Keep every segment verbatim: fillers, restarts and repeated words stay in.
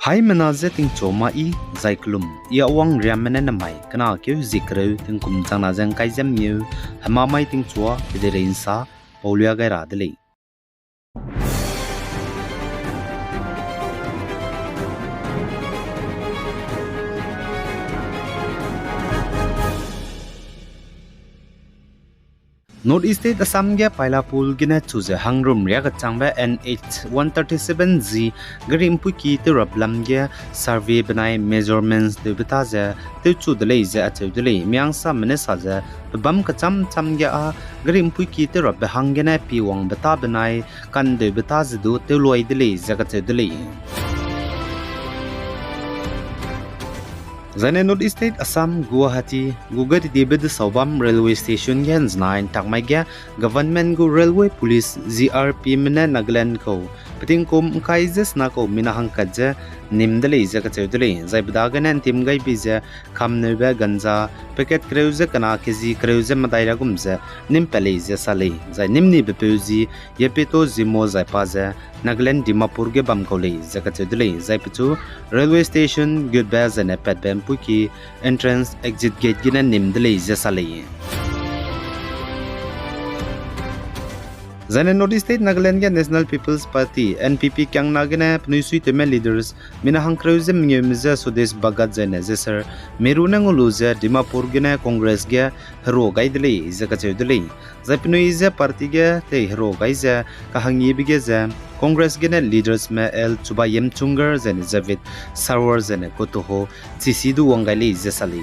Haimena je tingchua ma i, zai kelum, i a wang riamme ne namai, kena keu hezie kereu, tingkum changna ze ngkai ze mengeu, hema mai tingchua, kedeirei nsa, paulia gai ra de lei. North East State Assam ge Pailapur gene chu ze hangrum riakechangbe N H one thirty-seven G gari mpuiki tew rap lam ge survey benai measurements tewbe ta ze tewchu de lei ze acheu de lei. Miangsame ne sa ze pebâm kecham cham ge â gari mpuiki tew rapbe hanggene pi wangbe ta benai kandeube ta ze du tewluai de lei ze kacheu de lei. Zaine North East State Assam, Guwahati gu gari dibe desau bam railway station ge nzenai ntak mai ge government gu railway police G R P me ne Nagaland kau petingkum ngkai ze sena kau mina hangkat ze nim de lei ze kacheu de lei. Zai bedagene ntim gaibi ze kamneube ganja packet kereu ze kena kezi kereu ze medai ra gum ze nim pat lei ze sa lei. Zai nimnibe peu zi Yepeto Zemo zai pa ze Nagaland Dimapur ge bam kau lei ze kacheu de lei. Zai pechu railway station gutbe zaine patbe mpuiki entrance exit gate gene nim de lei ze sa lei. Zaine North East State Nagaland ge National People's Party, N P P kiangna gene penui suitewme leaders mina hangkereu ze mengeume je Sudesh Bhagat zaine Jeswar Meru ne ngau lu ze Dimapur gene Congress ge herua gai de lei ze kacheu de lei. Zai penui je party ge tei herua gai ze kahangyibe ge ze Congress gene leadersme L Chubayam Chungar zaine Javed Sarwar zaine Kotoho chisi du wang gai lei ze sa lei.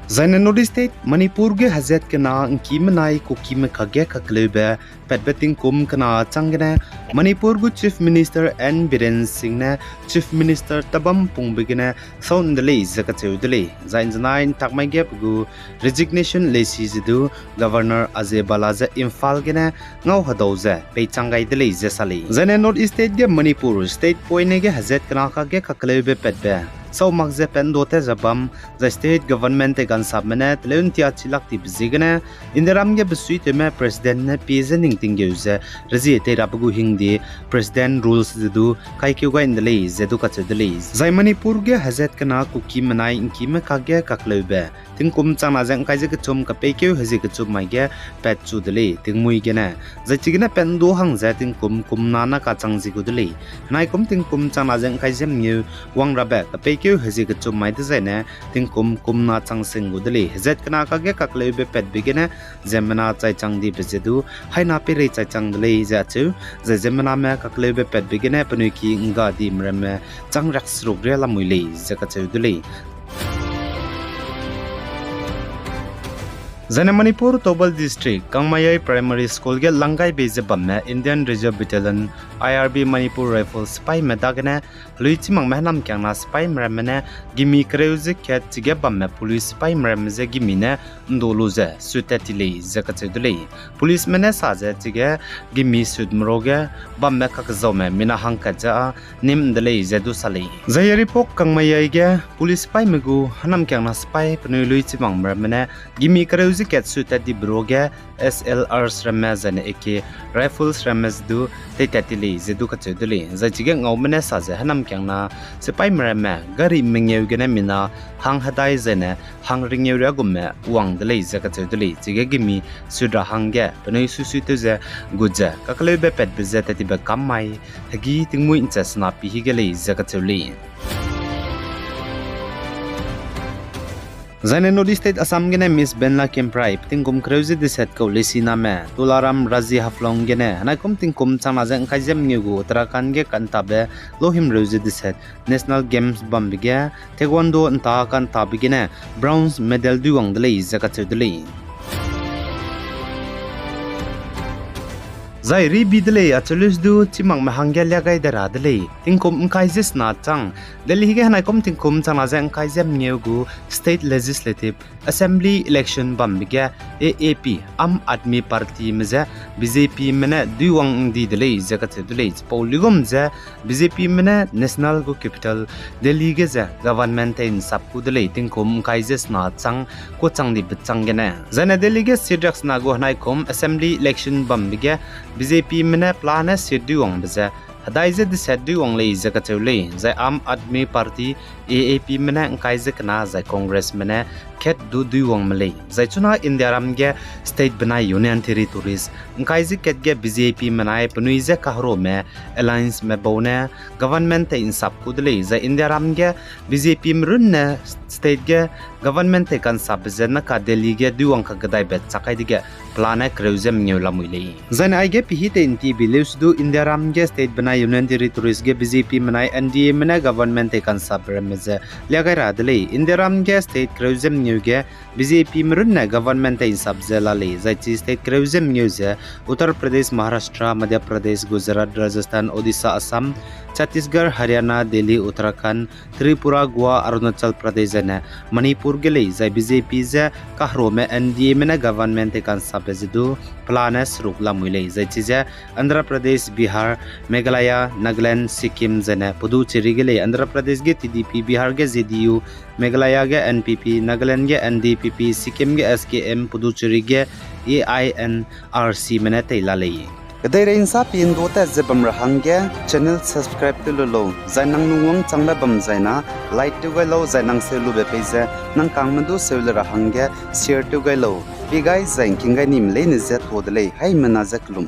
Zaine North East State Manipur ge hezat kena ngki menai Kukime kakge kakleube patbe tingkum kena chang gene Manipur gu Chief Minister N Biren Singh ne Chief Minister tabam pungbe gene sau nde lei ze kacheu de lei. Zai nzenai ntak mai ge pe gu resignation leisi ze du Governor Ajay Bhalla je Imphal gene ngau hedau ze peichang gai de lei ze sa lei. Zaine North East State ge Manipur state poine ge hezat kena kakge kakleube patbe sau mak ze pat ndu te ze bam, zai state government tei gansapme ne teleu ntia chilak tibe ziegene Indiaram ge besuitewme president ne pie ze ning tinggeu ze rezie tei rabe gu hingde president rules ze du kaikeu gai nde lei ze du kacheu de lei. Zai Manipur ge hezat kena Kuki menai ngkime kakge kakleube tingkum changna ze ngkai ze kechum kapeikeu hezie kechum mai ge patchu de lei tingmui gene. Zai chigene pat ndu hang ze tingkum kumna na kachang zi gu de lei. Henaikum tingkum changna ze ngkai ze mengeu wang rabe kapeikeu hezie kechum mai dezaine tingkum kumna chang sing gu de lei. Hezat kena kakge kakleube patbe gene ziemmena chaichang dibe ze du haina peirei chaichang de lei ze acheu, zai ziemmename kakleube patbe gene penui ki ngga dime ramme chang riak seruk ria lamui lei ze kacheu de lei. Zaine Manipur Thoubal District, Kangmayai Primary School ge langgaibei ze bamme Indian Reserve Battalion, I R B Manipur Rifles sipaime dagene helui chimangme hênamkiangna sipaime ramme ne gimi kereu ze kat chige bamme police sipaime ramme je gimi ne ndu lu ze sut tat ti lei ze kacheu de lei. Policeme ne sa ze chige gimi sutme ruage bamme kakzaume mina hangkat ze â nim de lei ze du sa lei. Zai Yairipok Kangmayai ge police sipaime gu hênamkiangna sipai penui lui chimangme ramme ne gimi kereu ze kat sut tat dibe ruage S L Rs ramme zaine A K rifles ramme ze du teitat ti lei ze du kacheu de lei. Zai chige ngaume ne sa ze hênamkiangna sipaime ramme gari mengeu gene mina hang hedai zaine hang ringeu ria gumme wang de lei ze kacheu de lei. Chige gimi sut ra hangge penui suisuitew ze gut ze kakleube patbe ze tat tibe kam mai hegî tingmuî nche sena pi hige lei ze kacheu lei. Zaine North East State Assam gene Miss Benla Kemprai petingkum kereu ze deset kau leisiname Tularam Raji Haflong gene henaikum tingkum changna ze ngkai ze mengeu gu Uttarakhand ge kantabe lohimreu ze deset National Games bambe ge Taekwondo nta kantabe gene bronze medal duiwang de lei ze kacheu de lei. Zai ribi de lei achelis du chimangme hangge lia gai de ra de lei. Tingkum ngkai ze sena chang Delhi ge henaikum tingkum changna ze ngkai ze mengeu gu State Legislative Assembly election bambe ge A A P, Aam Aadmi Partyme je B J Pme ne duiwang ndi de lei ze kacheu de lei. Chipau luigum ze B J Pme ne national gu capital Delhi ge ze government tei nsap ku de lei tingkum ngkai ze sena chang ku chang dibe chang gene. Zaine Delhi ge sidrak sena gu henaikum assembly election bambe ge B J P me ne pelane seat duiwangbe ze hedai ze deset duiwang lei ze kacheu lei, zai Aam Aadmi Party, A A P me ne ngkai ze kena, zai Congress me ne kat du duiwangme lei. Zai chuna Indiaram ge state benai Union Territories ngkai ze kat ge B J P menai penui ze kaherume allianceme bau ne government tei nsap ku de lei, zai Indiaram ge B J P me runne state ge government tei kansapbe ze naka Delhi ge duiwang kakedaibe chak kai dege pelane kereu ze mengeu lamui lei. Zaine aige pehî tei ntibe leuse du Indiaram ge state benai Union Territories ge B J P menai N D A me ne government tei kansapbe ramme ze lia gai ra de lei. Indiaram ge state kereu ze mengeu ge B J P me runne government tei nsap ze la lei, zai chi state kereu ze mengeu ze Uttar Pradesh, Maharashtra, Madhya Pradesh, Gujarat, Rajasthan, Odisha, Assam, Chhattisgarh, Haryana, Delhi, Uttarakhand, Tripura, Goa, Arunachal Pradesh zaine Manipur ge lei, zai B J P ze kaherume N D A me ne government tei kansapbe ze du pelane seruk lamui lei, zai chize Andhra Pradesh, Bihar, Meghalaya, Nagaland, Sikkim zaine Puducherry ge lei. Andhra Pradesh ge T D P, Bihar ge J D U, Meghalaya ge N P P, Nagaland ge N D P P, Sikkim ge S K M, Puducherry ge A I N R C me ne tei la lei. Kedeirei nsa pi ndu tat ze bam ra hangge channel subscribe tew lu lau, zai nang lungwang changbe bam zaina like tew gai lau, zai nang seu lube pei ze nang kangme du seu le ra hangge share tew gai lau. Pi gai zai ngking gai nime leine ze to de lei, haimena ze kelum.